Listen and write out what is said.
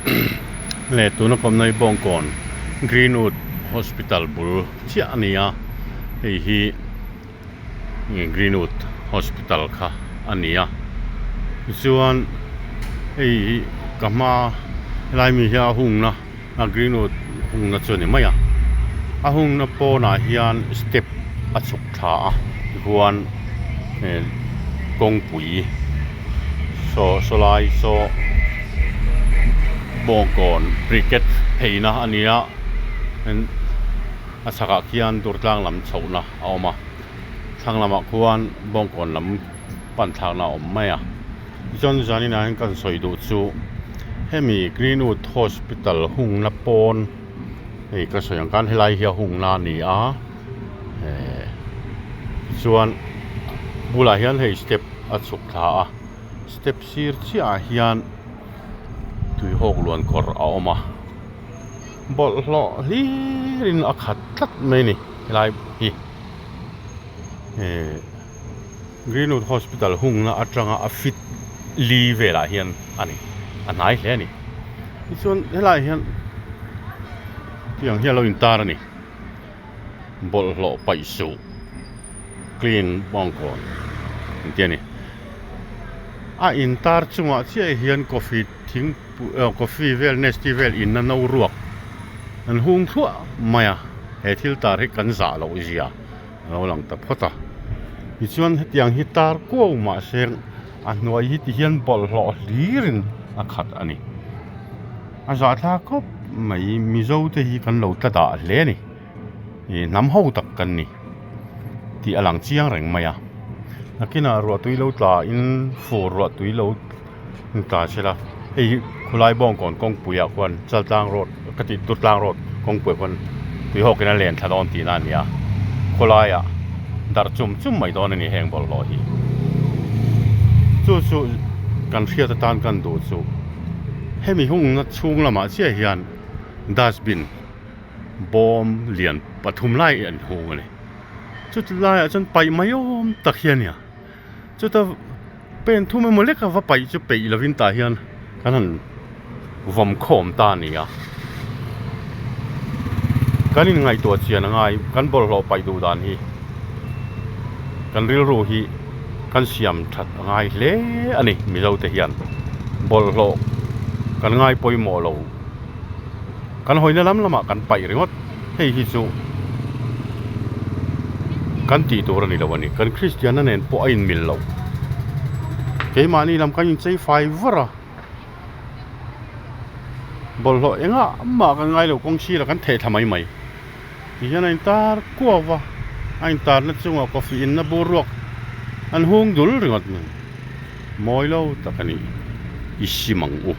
Leh tuna kawmna hi Bawngkawn Greenwood Hospital bul chiah a ni a hei hi Greenwood Hospital kha a ni a tichuan hei hi ka hma helai mi hi a hungna a Greenwood hungna chu a ni mai a a hungna pawnah hian step a chhuk thla a tichuan eh kawngpui saw saw lai saw bawngkawn cricket pheina a ni a a chhakah khian durtlang lam chhohna a awm a thlang lamah khuan bawngkawn lam pan thlakna a awm mai a. Tichuan zaninah hian kan sawi duh chu hemi Greenwood Hospital hungna pawn hei ka sawi ang khan helai hi a hungna a ni a eh tichuan bulah hian hei step a chhuk thla a step sir chiahah hian tuihawk luan kawr a awm a bawlhhlawh hlirin a khat tlat mai a ni helai hi eh. Greenwood Hospital hungna atanga a fit li velah hian a ni a hnai hle a ni tichuan helaiah hian tiang hi a lo intar a ni bawlhhlawh paih suh clean bawngkawn an ti a ni a intar chungah chiah hian coffee thing coffee vel nestea vel inna no ruak an hung thluah mai a he thil tar hi kan zah loh zia. A lo lang ta phawt a tichuan hetiang hi tar kuau mahse a hnuai hi ti hian bawlhhlawh hlirin a khat a ni a zahthlak khawp mai mizo te hi kan lo tla dah hle a ni ih hnam ho tak kan ni tih a lang chiang reng mai a nakinah ruah tui lo tla in fur ruah tui lo tla sela hei hi khulai bawngkawn kawngpui ah khuan chaltlang road ka tih durtlang road kawngpui ah khuan tuihawk in a len thla dawn tihna a ni a khawlai ah darh chum chum mai dawn a ni heng bawlhhlawh hi chu chu kan hriat atan kan duh chu hemi hungna chhung lamah chiah hian dustbin bawm lian pathum lai an hung a ni chuti laiah chuan paih mai awm tak hi a ni a. Chuta pen thum emaw leka va paih chu peih lovin tah hian kan han vawm khawm ta a ni a kan inngaihtuah chian a ngai kan bawlhhlawh paih duh dan hi kan rilru hi kan siam that a ngai hle a ni mizo te hian bawlhhlawh kan ngai pawimawh lo kan hawina lam lamah kan paih ringawt. Hei hi chu kan tih tur a ni lo a ni. Kan Kristianna nen pawh a inmil lo. Keimahni lam kan inchei fai var a. Bawlhhlawh engah mah kan ngai lo kawng sirah kan theh thla mai mai. Tihian a intar kuau va, a intarna chungah coffee inna bur ruak an hung dul ringawt mai. Mawi lo tak a ni. I sim ang u.